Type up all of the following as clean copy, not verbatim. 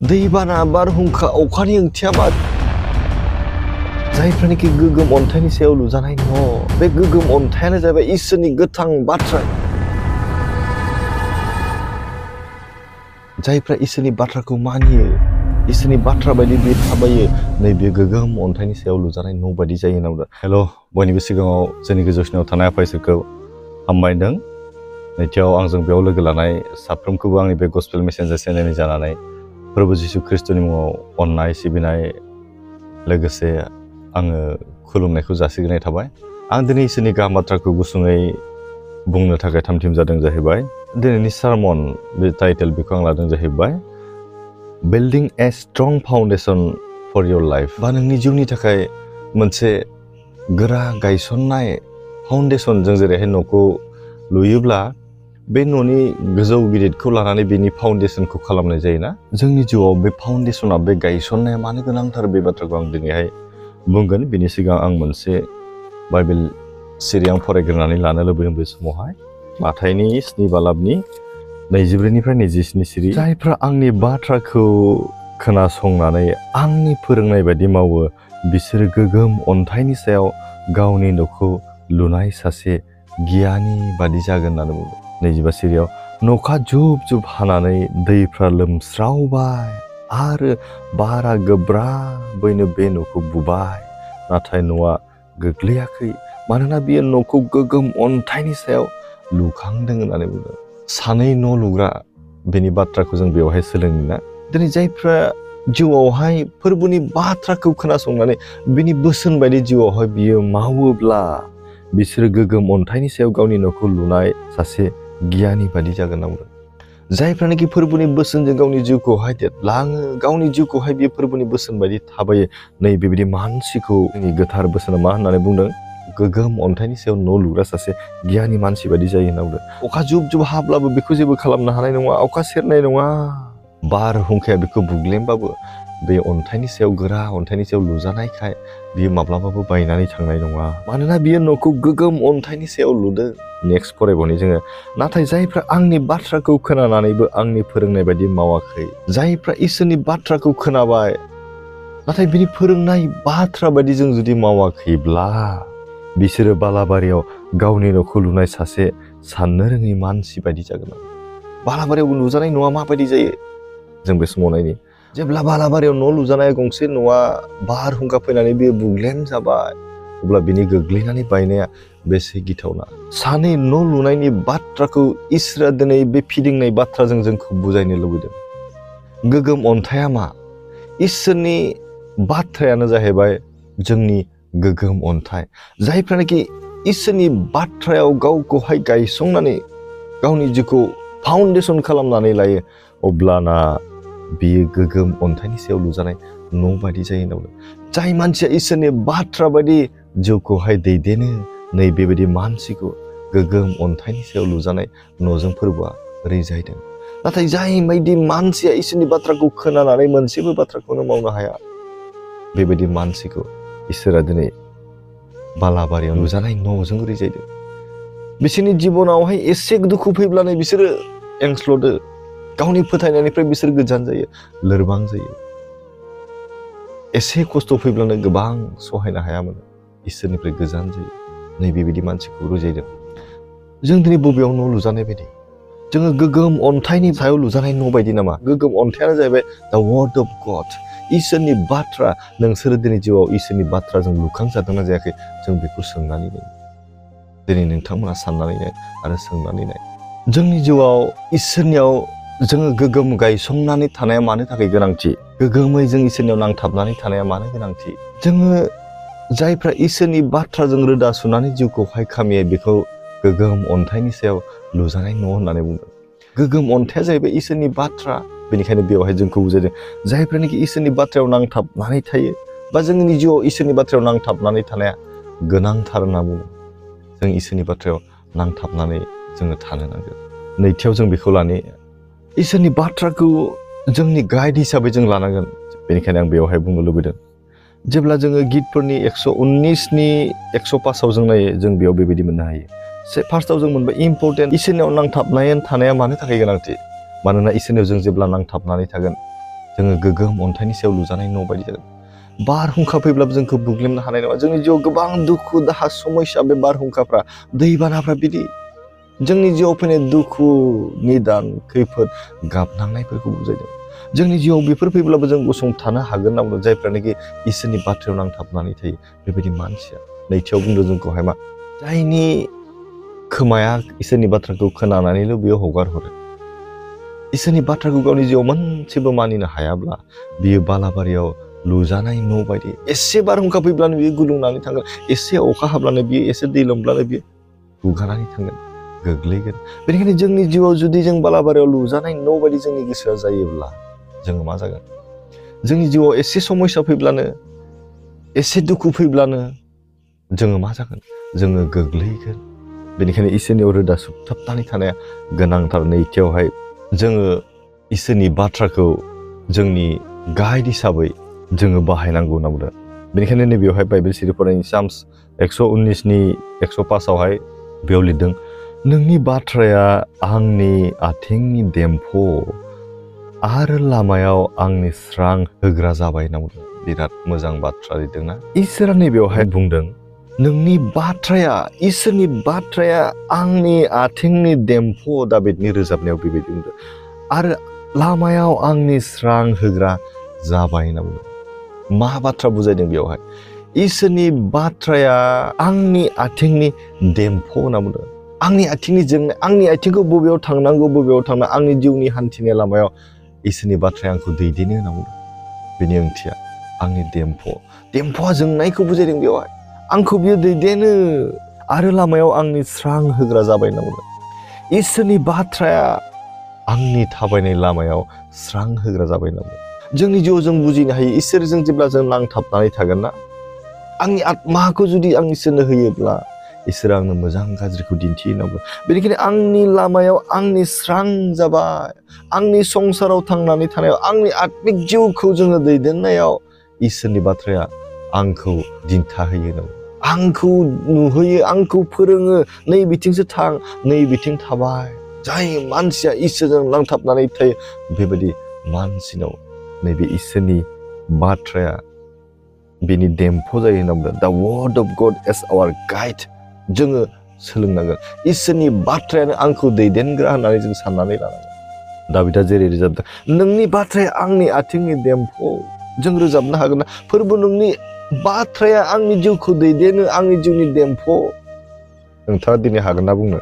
दैबाना बारहुंखा अखानि ओंथिया मा जायफ्रानोखि गोगोम अन्थाइनि सायाव लुजानाय न' बे गोगोम अन्थायानो जाबाय इसोरनि गोथां बाथ्रा जायफ्रा इसोरनि बाथ्राखौ मानियो इसोरनि बाथ्रा बायदि बे थाबायो नैबे गोगोम अन्थाइनि सायाव लुजानाय न' बायदि जायो होनना हेल' बयनिबो सिगाङाव जोंनि गोजौसिनाव थानाय आफा इसोरखौ हामबायदों नैथियाव आंजों बेयाव लोगो लानाय साफ्रोमखौबो आंनि बे गस्पेल मेसेन्जार चेनेलनि जानानै प्रभु जिशु ख्रिस्टनि मुङाव अननाय सिबिनाय लोगोसे आङो खुलुमनायखौ जासिग्रोनाय थाबाय आं दिनै इसोरनि गाहाम बाथ्राखौ गुसुङै बुंनो थाखाय थामथिम जादों जाहैबाय दिनैनि सारमन बे टाइटेल बेखौ आं लादों जाहैबाय building a strong foundation for your life बा नोंनि जिउनि थाखाय मोनसे गोरा गायसननाय फाउन्डेसन जों जेरैहाय न'खौ लुयोब्ला बे न'नि गोजौ गिदिरखौ लानानै बेनि फाउन्डेसनखौ खालामनाय जायोना जोंनि जिउआव बे फाउन्डेसना बे गायसननाया मानो गोनांथार बे बाथ्राखौ आं दिनैहाय बुंगोन बिनि सिगां आं मोनसे बाइबेल सिरि आं फरायग्रोनानै लानो लुबैदों बे समावहाय माथाइनि 7 बालाबनि 24निफ्राय 27 सिरि जायफ्रा आंनि बाथ्राखौ खोनासंनानै आंनि फोरोंनाय बायदि मावो बिसोरो गोगोम अन्थाइनि सायाव गावनि न'खौ लुनाय सासे गियानि बादि जागोन होननानै बुङो 25 सिरियाव नखा जुब जुब हानानै दैफ्रा लोमस्रावबाय आरो बारा गोब्राबैनो बे न'खौ बुबाय नाथाय न'आ गोग्लैयाखै मानोना बियो न'खौ गोगोम अन्थाइनि सायाव लुखांदों होननानै बुङो सानै न' लुग्रा बेनि बाथ्राखौ जों बेवहाय सोलोङोना दिनै जायफ्रा जिउआवहाय फोरबोनि बाथ्राखौ खोनासंनानै बिनि बोसोन बायदि जिउआवहाय बियो मावोब्ला बिसोरो गोगोम अन्थाइनि सायाव गावनि न'खौ लुनाय सासे गियानि बादि जागोन होनना बुंदों जायफ्रानोखि फोरबोनि बोसोनजों गावनि जिउखौहाय देरलाङो गावनि जिउखौहाय बियो फोरबोनि बोसोन बायदि थाबायो नै बेबायदि मानसिखौ जोंनि गोथार बोसोना मा होननानै बुंदों गोगोम अन्थाइनि सायाव न' लुग्रा सासे गियानि मानसि बादि जायो होनना बुंदों अखा जुब जुब हाब्लाबो बेखौ जेबो खालामनो हानाय नङा अखा सेरनाय नङा बारहुंखाया बेखौ बुग्लेमबाबो बे अन्थाइनि सायाव गोरा अन्थाइनि सायाव लुजानायखाय बियो माब्लाबाबो बायनानै थांनाय नङा मानोना बियो न'खौ गोगोम अन्थाइनि सायाव लुदों नेक्स्ट फरायबावनि जोङो नाथाय जायफ्रा आंनि बाथ्राखौ खोनानानैबो आंनि फोरोंनाय बायदि मावाखै जायफ्रा इसोरनि बाथ्राखौ खोनाबाय नाथाय बिनि फोरोंनाय बाथ्रा बायदि जों जुदि मावाखैब्ला बिसोरो बालाबारियाव गावनि न'खौ लुनाय सासे साननो रोङै मानसि बायदि जागोन बालाबारियाव लुजानाय न'आ माबायदि जायो जों बे समाव नायनि जेब्ला बालाबारियाव न' लुजानाय गंसे न'आ बारहुंखा फैनानै बेयो बुग्लेम जाबाय अब्ला बिनि गोग्लैनानै बायनाया बेसे गिथावना सानै न' लुनायनि बाथ्राखौ इसोरा दिनै बे फिदिंनाय बाथ्राजों जोंखौ बुजायनो लुबैदों गोगोम अन्थाइया मा इसोरनि बाथ्रायानो जाहैबाय जोंनि गोगोम अन्थाइ जायफ्रानोखि इसोरनि बाथ्रायाव गावखौहाय गायसंनानै गावनि जिउखौ फाउन्डेसन खालामनानै लायो अब्लाना बियो गोगोम अन्थाइनि सायाव लुजानाय न' बायदि जायो होनना बुंदों जाय मानसिया इसोरनि बाथ्रा बायदि जिउखौहाय दैदेनो नै बेबायदि मानसिखौ गोगोम अन्थाइनि सायाव लुजानाय न'जों फोरबोआ रिजायदों नाथाय जाय बायदि मानसिया इसोरनि बाथ्राखौ खोनानानै मोनसेबो बाथ्राखौनो मावनो हाया बेबायदि मानसिखौ इसोरा दिनै बालाबारियाव लुजानाय न'जों रिजायदों बिसोरनि जिबनावहाय एसे दुखु फैब्लानो बिसोरो एंस्लदो गावनि फोथायनायनिफ्राय बिसोर गोजान जायो लोरबां जायो एसे खस्थ' फैब्लानो गोबां सहायनो हायामोन इसोरनिफ्राय गोजान जायो नै बेबायदि मानसिखौ रुजायदों जों दिनै बबेयाव न' लुजानाय बायदि जोङो गोगोम अन्थाइनि सायाव लुजानाय न' बायदि नामा गोगोम अन्थाइयानो जाहैबाय दा वर्ड अफ गड इसोरनि बाथ्रा नोंसोरो दिनै जिउआव इसोरनि बाथ्राजों लुखांजादोंना जायाखै जों बेखौ सोंनानै नाय दिनै नोंथांमोना साननानै नाय आरो सोंनानै नाय जोंनि जिउआव इसोरनियाव जोङो गोगोम गायसंनानै थानाया मानो थाखाय गोनांथि गोगोमै जों इसोरनियाव नांथाबनानै थानाया मानो गोनांथि जोङो जायफ्रा इसोरनि बाथ्राजों रोदा सुनानै जिउखौहाय खामियो बेखौ गोगोम अन्थाइनि सायाव लुजानाय न' होननानै बुंदों गोगोम अन्थाइया जाहैबाय इसोरनि बाथ्रा बेनिखायनो बेवहाय जोंखौ बुजायदों जायफ्रानोखि इसोरनि बाथ्रायाव नांथाबनानै थायो बा जोंनि जिउआव इसोरनि बाथ्रायाव नांथाबनानै थानाया गोनांथार होनना बुङो जों इसोरनि बाथ्रायाव नांथाबनानै जोङो थानो नांगोन नैथियाव जों बेखौ लानि इसोरनि बाथ्राखौ जोंनि गाइड हिसाबै जों लानांगोन बेनिखायनो आं बेवहाय बुंनो लुबैदों जेब्ला जोङो गितफोरनि 119नि 105आव जों नायो जों बेयाव बेबायदि मोननो हायो फार्स्टआव जों मोनबाय इम्परटेन्ट इसोरनियाव नांथाबनाय थानाया मानो थाखाय गोनांथि मानोना इसोरनियाव जों जेब्ला नांथाबनानै थागोन जोङो गोगोम अन्थाइनि सायाव लुजानाय न' बायदि जागोन बारहुंखा फैब्लाबो जोंखौ बुग्लेमनो हानाय नङा जोंनि जिउआव गोबां दुखु दाहा समस्या बे बारहुंखाफ्रा दैबानाफ्रा बिदि जोंनि जिउआव फैनाय दुखु निदान खैफोद गाबनांनायफोरखौ बुजायदों जोंनि जिउआव बेफोर फैब्लाबो जों गसंथानो हागोन होनना बुंदों जायफ्रानोखि इसोरनि बाथ्रायाव नांथाबनानै थायो बेबायदि मानसिया नैथियाव बुंदों जोंखौहाय मा जायनि खोमाया इसोरनि बाथ्राखौ खोनानानैल' बेयो हगार हरो इसोरनि बाथ्राखौ गावनि जिउआव मोनसेबो मानिनो हायाब्ला बियो बालाबारियाव लुजानाय न' बायदि एसे बारहुंखा फैब्लानो बियो गुलुंनानै थांगोन एसे अखा हाब्लानो बियो एसे दै लोमब्लानो बियो गुगानानै थांगोन गोग्लैगोन बेनिखायनो जोंनि जिउआव जुदि जों बालाबारियाव लुजानाय न' बायदि जोंनि गोसोआ जायोब्ला जोङो मा जागोन जोंनि जिउआव एसे समस्या फैब्लानो एसे दुखु फैब्लानो जोङो मा जागोन जोङो गोग्लैगोन बेनिखायनो इसोरनियाव रोदा सुथाबनानै थानाया गोनांथार नैथियावहाय जोङो इसोरनि बाथ्राखौ जोंनि गाइड हिसाबै जोङो बाहायनांगौ होनना बुंदों बेनिखायनो नैबेयावहाय बाइबेल सिरि फरायनाय साम्स 119नि 105 बेयाव लिरदों नोंनि बाथ्राया आंनि आथिंनि देम्फु आरो लामायाव आंनि स्रां होग्रा जाबाय होनना बुंदों बिराद मोजां बाथ्रा लिरदोंना इसोरा नैबेयावहाय बुंदों नोंनि बाथ्राया इसोरनि बाथ्राया आंनि आथिंनि देम्फु दाबिदनि रोजाबनायाव बेबायदि बुंदों आरो लामायाव आंनि स्रां होग्रा जाबाय होनना बुंदों मा बाथ्रा बुजायदों बेयावहाय इसोरनि बाथ्राया आंनि आथिंनि देम्फु होनना बुंदों आंनि आथिंनि जेंना आंनि आथिंखौ बबेयाव थांनांगौ बबेयाव थांना आंनि जिउनि हान्थिनाय लामायाव इसोरनि बाथ्राया आंखौ दैदेनो होनना बुंदों बेनि ओंथिया आंनि देम्फुआ जोंनायखौ बुजायदों बेवहाय आंखौ बियो दैदेनो आरो लामायाव आंनि स्रां होग्रा जाबाय होनना बुंदों इसोरनि बाथ्राया आंनि थाबायनाय लामायाव स्रां होग्रा जाबाय होनना बुंदों जोंनि जिउआव जों बुजिनो हायो इसोरजों जेब्ला जों नांथाबनानै थागोन ना आंनि आत्माखौ जुदि आं इसोरनो होयोब्ला इसोरा आंनो मोजां गाज्रिखौ दिन्थियो होनना बुंदों बेनिखायनो आंनि लामायाव आंनि स्रां जाबाय आंनि संसाराव थांनानै थानायाव आंनि आत्मिक जिउखौ जोङो दैदेननायाव इसोरनि बाथ्राया आंखौ दिन्था होयो आंखौ नुहैयो आंखौ फोरोङो नै बिथिंसो थां नै बिथिं थाबाय जाय मानसिया इसोरजों नांथाबनानै थायो बेबायदि मानसिनाव नैबे इसोरनि बाथ्राया बेनि देम्फु जायो होनना बुंदों दा word of God as our guide जोङो सोलोंनांगोन इसोरनि बाथ्रायानो आंखौ दैदेनग्रा होननानै जों साननानै लानांगोन दाबिदा जेरै रोजाबदों नोंनि बाथ्राया आंनि आथिंनि देम्फु जों रोजाबनो हागोन ना फोरबो नोंनि बाथ्राया आंनि जिउखौ दैदेनो आंनि जिउनि देम्फु नोंथाङा दिनै हागोन ना बुंनो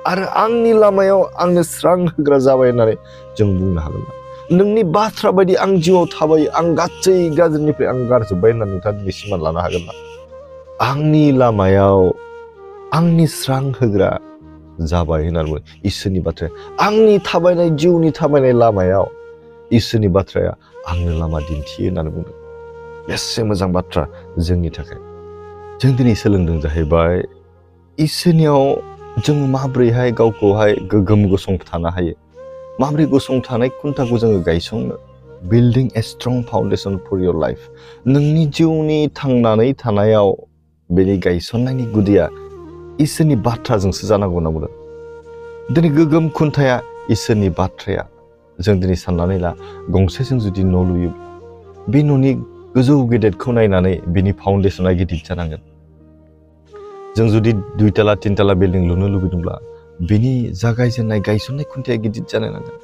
आरो आंनि लामायाव आंनो स्रां होग्रा जाबाय होननानै जों बुंनो हागोन ना नोंनि बाथ्रा बायदि आं जिउआव थाबायो आं गासै गाज्रिनिफ्राय आं गारजोब्बाय होननानै नोंथाङा दिनै सिमान लानो हागोन ना आंनि लामायाव आंनि स्रां होग्रा जाबाय होननानै बुङो इसोरनि बाथ्राया आंनि थाबायनाय जिउनि थाबायनाय लामायाव इसोरनि बाथ्राया आंनो लामा दिन्थियो होननानै बुंदों बेसे मोजां बाथ्रा जोंनि थाखाय जों दिनै सोलोंदों जाहैबाय इसोरनियाव जों माब्रैहाय गावखौहाय गोगोम गसंथानो हायो माब्रै गसंथानाय खुन्थाखौ जोङो गायसंनो building a strong foundation for your life नोंनि जिउनि थांनानै थानायाव बेनि गायसननायनि गुदिया इसोरनि बाथ्राजोंसो जानांगौ होनना बुंदों दिनै गोगोम खुन्थाया इसोरनि बाथ्राया जों दिनै साननानै ला गंसे जों जुदि न' लुयो बे न'नि गोजौ गेदेरखौ नायनानै बिनि फाउन्डेसना गिदिर जानांगोन जों जुदि 2 तला 3 तला बिल्डिं लुनो लुबैदोंब्ला बिनि जागायजेननाय गायसननाय खुन्थाया गिदिर जानो नांगोन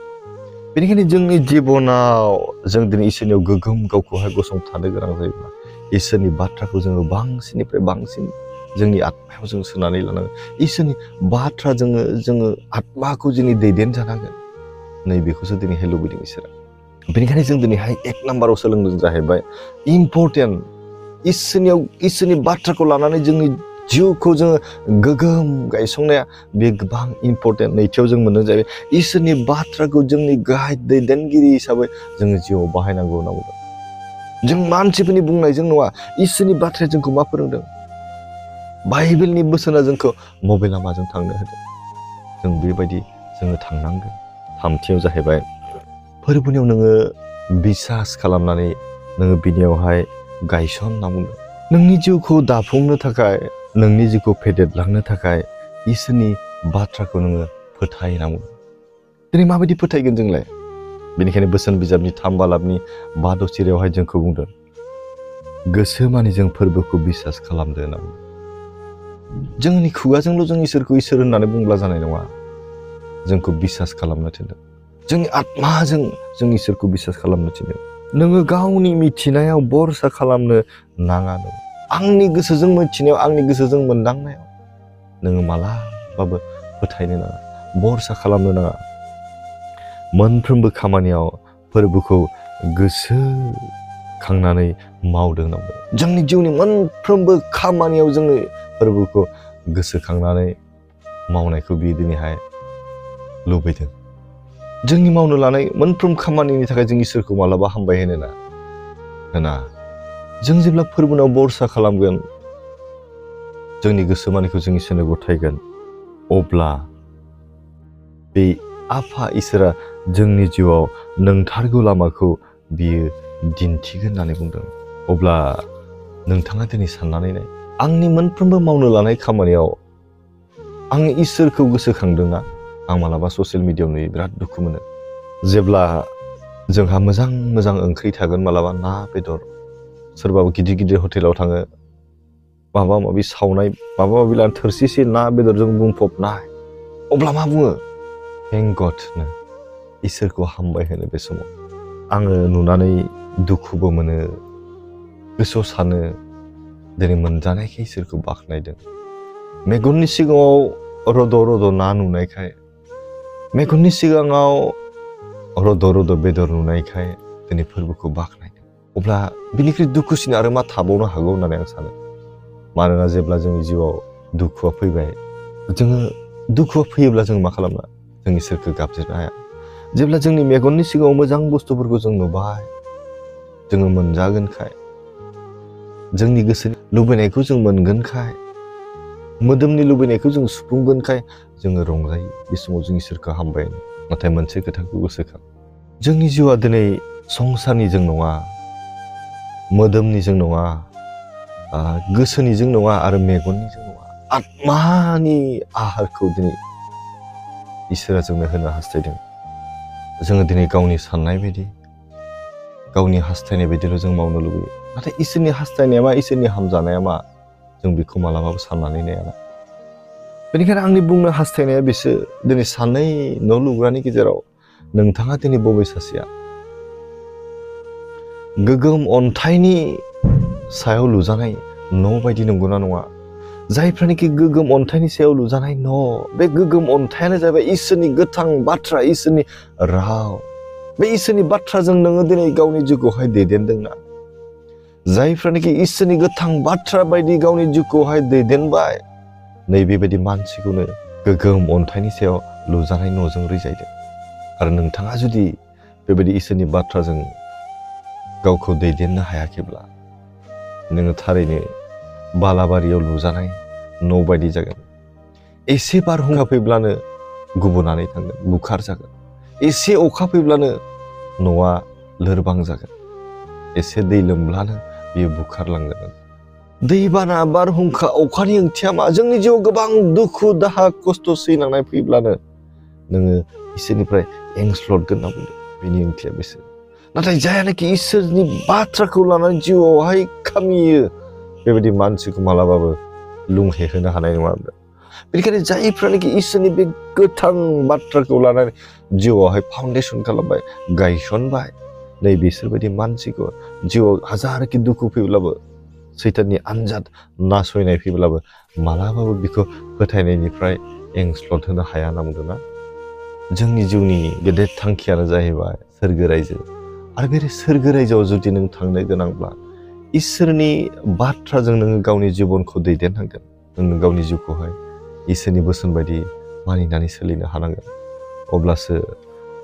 बेनिखायनो जोंनि जिबनाव जों दिनै इसोरनियाव गोगोम गावखौहाय गसंथानो गोनां जायोब्ला इसोरनि बाथ्राखौ जोङो बांसिननिफ्राय बांसिन जोंनि आत्मायाव जों सोनानै लानांगोन इसोरनि बाथ्रा जोङो आत्माखौ जोंनि दैदेनजानांगोन नैबेखौसो दिनैहाय लुबैदों इसोरा बेनिखायनो जों दिनैहाय 1 नाम्बाराव सोलोंदों जाहैबाय इम्परटेन्ट इसोरनि बाथ्राखौ लानानै जोंनि जिउखौ जोङो गोगोम गायसंनाया बे गोबां इम्परटेन्ट नैथियाव जों मोनदों जाहैबाय इसोरनि बाथ्राखौ जोंनि गाइड दैदेनगिरि हिसाबै जोङो जिउआव बाहायनांगौ होनना बुंदों जों मानसिफोरनि बुंनायजों नङा इसोरनि बाथ्राया जोंखौ मा फोरोंदों बाइबेलनि बोसोना जोंखौ बबे लामाजों थांनो होदों जों बेबायदि जोङो थांनांगोन थामथियाव जाहैबाय फोरबोनियाव नोङो बिसास खालामनानै नोङो बिनियावहाय गायसन होनना बुंदों नोंनि जिउखौ दाफुंनो थाखाय नोंनि जिउखौ फेदेरलांनो थाखाय इसोरनि बाथ्राखौ नोङो फोथायनांगौ दिनै माबायदि फोथायगोन जोंलाय बेनिखायनो बोसोन बिजाबनि 3 बालाबनि 5 सिरियावहाय जोंखौ बुंदों गोसो मानि जों फोरबोखौ बिसास खालामदो होनना बुंदों। जोंनि खुगाजोंल' जों इसोरखौ इसोर होननानै बुंब्ला जानाय नङा, जोंखौ बिसास खालामनो थिनदों। जोंनि आत्माजों जों इसोरखौ बिसास खालामनो थिनदों। नोङो गावनि मिथिनायाव भरसा खालामनो नाङा। आंनि गोसोजों मिथिनायाव, आंनि गोसोजों मोनदांनायाव नोङो मालाबाबो फोथायनो नाङा, भरसा खालामनो नाङा। मोनफ्रोमबो खामानियाव फोरबोखौ गोसो खांनानै मावदों होनना बुंदों। जोंनि जिउनि मोनफ्रोमबो खामानियाव जोङो फोरबोखौ गोसोखांनानै मावनायखौ बियो दिनैहाय लुबैदों। जोंनि मावनो लानाय मोनफ्रोम खामानिनि थाखाय जों इसोरखौ मालाबा हामबाय होना। जों जेब्ला फोरबोनाव भरसा खालामगोन, जोंनि गोसो मानिखौ जों इसोरनो गथायगोन, अब्ला बे आफा इसोरा जोंनि जिउआव नोंथारगौ लामाखौ बियो दिन्थिगोन होननानै बुंदों। अब्ला नोंथाङा दिनै साननानै नाय, आंनि मोनफ्रोमबो मावनो लानाय खामानियाव आं इसोरखौ गोसोखांदोंना? आं मालाबा ससियेल मिडियायाव नुयो, बिराद दुखु मोनो। जेब्ला जोंहा मोजां मोजां ओंख्रि थागोन, मालाबा ना बेदर, सोरबाबा गिदिर गिदिर हटेलाव थाङो, माबा माबि सावनाय, माबा माबि लानानै थोरसिसे ना बेदरजों बुंफबनाय, अब्ला मा बुङो? थेंक गड नो, इसोरखौ हामबाय होनो। बे समाव आङो नुनानै दुखुबो मोनो, गोसोआव सानो दिनै मोनजानायखाय इसोरखौ बाख्नायदों। मेगननि सिगाङाव रद' रद' ना नुनायखाय, मेगननि सिगाङाव रद' रद' बेदर नुनायखाय दिनै फोरबोखौ बाख्नायदों। अब्ला बिनिख्रुइ दुखुसिन आरो मा थाबावनो हागौ होननानै आं सानो। मानोना जेब्ला जोंनि जिउआव दुखुआ फैबाय, दुखुआ फैयोब्ला जों मा खालामनो? जों इसोरखौ गाबज्रिनो हाया। जेब्ला जोंनि मेगननि सिगाङाव मोजां बुस्थुफोरखौ जों नुबाय, जोङो मोनजागोनखाय, जोंनि गोसोनि लुबैनायखौ जों मोनगोनखाय, मोदोमनि लुबैनायखौ जों सुफुंगोनखाय जोङो रंजायो। बे समाव जों इसोरखौ हामबाय होनो। नाथाय मोनसे खोथाखौ गोसोखां, जोंनि जिउआ दिनै संसारनिजों नङा, मोदोमनिजों नङा, गोसोनिजों नङा आरो मेगननिजों नङा, आत्मानि आहारखौ दिनै इसोरा जोंनो होनो हास्थायदों। जोङो दिनै गावनि साननाय बायदि, गावनि हास्थायनाय बायदिल' जों मावनो लुबैयो। नाथाय इसोरनि हास्थायनाया मा, इसोरनि हामजानाया मा, जों बेखौ मालाबाबो साननानै नायाना। बेनिखायनो आंनि बुंनो हास्थायनाया बिसो, दिनै सानै न' लुग्रानि गेजेराव नोंथाङा दिनै बबे सासेया? गोगोम अन्थाइनि सायाव लुजानाय न' बायदि नंगौना नङा? जायफ्रानोखि गोगोम अन्थाइनि सायाव लुजानाय न', बे गोगोम अन्थायानो जाबाय इसोरनि गोथां बाथ्रा, इसोरनि राव। बे इसोरनि बाथ्राजों नोङो दिनै गावनि जिउखौहाय दैदेनदोंना? जायफ्रानोखि इसोरनि गोथां बाथ्रा बायदि गावनि जिउखौहाय दैदेनबाय, नैबेबायदि मानसिखौनो गोगोम अन्थाइनि सायाव लुजानाय न'जों रिजायदों। आरो नोंथाङा जुदि बेबायदि इसोरनि बाथ्राजों गावखौ दैदेननो हायाखैब्ला, नोङो थारैनो बालाबारियाव लुजानाय न' बायदि जागोन। एसे बारहुंखा फैब्लानो गुबुनानै थांगोन, बुखार जागोन। एसे अखा फैब्लानो न'आ लोरबां जागोन। एसे दै लोमब्लानो बियो बुखारलांगोन। दैबाना, बारहुंखा, अखानि ओंथिया मा? जोंनि जिउआव गोबां दुखु दाहा खस्थ' सैनांनाय फैब्लानो नोङो इसोरनिफ्राय एंस्लदगोन होनना बुंदों। बेनि ओंथिया बिसोर। नाथाय जायानोखि इसोरनि बाथ्राखौ लानानै जिउआवहाय खामियो, बेबायदि मानसिखौ मालाबाबो लुंहेहोनो हानाय नङा। बेनिखायनो जायफ्रानोखि इसोरनि बे गोथां बाथ्राखौ लानानै जिउआवहाय फाउन्डेसन खालामबाय, गायसनबाय, नै बिसोरबायदि मानसिखौ जिउआव हाजारखि दुखु फैब्लाबो, सैताननि आनजाद नासयनाय फैब्लाबो मालाबाबो बिखौ फोथायनायनिफ्राय एंस्लद होनो हाया होनना बुंदोंना। जोंनि जिउनि गेदेर थांखियानो जाहैबाय सोरगो रायजो। आरो बे सोरगो रायजोआव जुदि नों थांनो गोनांब्ला, इसोरनि बाथ्राजों नोङो गावनि जिबनखौ दैदेननांगोन। नों गावनि जिउखौहाय इसोरनि बोसोन बायदि मानिनानै सोलिनो हानांगोन। अब्लासो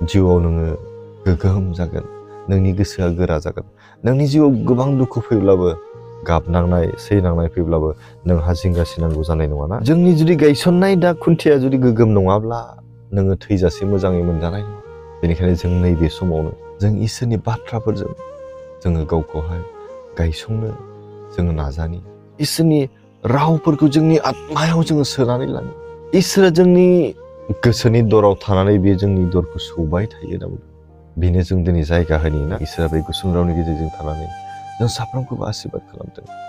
जिउआव नोङो गोगोम जागोन, नोंनि गोसोआ गोरा जागोन। नोंनि जिउआव गोबां दुखु फैब्लाबो, गाबनांनाय सैनांनाय फैब्लाबो नोंहा जिंगासिनांगौ जानाय नङाना। जोंनि जुदि गायसननाय दा खुन्थिया जुदि गोगोम नङाब्ला, नोङो थैजासे मोजाङै मोनजानाय नङा। बेनिखायनो जों नैबे समावनो जों इसोरनि बाथ्राफोरजों जोङो गावखौहाय गायसंनो जोङो नाजानि। इसोरनि रावफोरखौ जोंनि आत्मायाव जोङो सोनानै लानो। इसोरा जोंनि गोसोनि दराव थानानै बे जोंनि दरखौ सौबाय थायो होनना बुंदों। बेनो जों दिनै जायगा होनि ना इसोरा बे गुसुं रावनि गेजेरजों थानानै जों साफ्रोमखौबो आशीर्बाद खालामदों।